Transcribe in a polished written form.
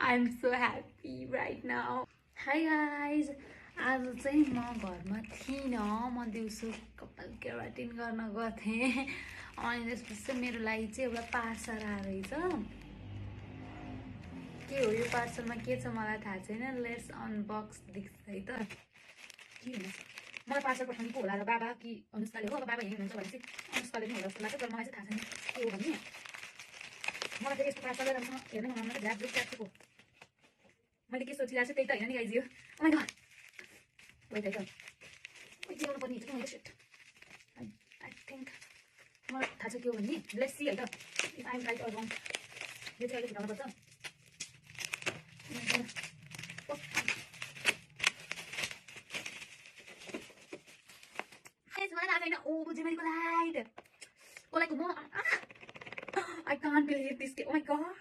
I'm so happy right now. Hi guys. आज चाहिँ म घरमा थिइनँ, म दिउँसो कपाल केराटिन गर्न गएको थिएँ अनि त्यसपछि चाहिँ मेरो लागि चाहिँ एउटा पार्सल आएको रहेछ। के हो यो पार्सलमा के छ मलाई थाहा छैन। लेट्स अनबक्स देख्छ है त के हो। मलाई पार्सल पठाउनु को होला र बाबा कि अनुष्काले हो। अब बाबा यहीँ हुनुहुन्छ भने चाहिँ अनुष्काले नै होला जस्तो लाग्छ, तर मलाई चाहिँ थाहा छैन के हो भन्ने। मलाई चाहिँ यस्तो पार्सल राम्रोसँग हेर्न मन लाग्छ। झ्याप झुप ट्यापको मैले के सोचिरहेको छु त्यही त होइन नि गाइज। यो ओ माइ गॉड, वेट है त चिनाउनु पर्ने हुन्छ कि मैले सेट। आई थिङ्क मलाई थाहा छ के हो भन्ने। लेट्स सी है त if I am right or wrong. यो चाहिँ अहिले फुटाउनुपर्छ। मलाई थाहा छैन। ओ जेमेरीको लाइट, कसैको म I can't believe this. Oh my God,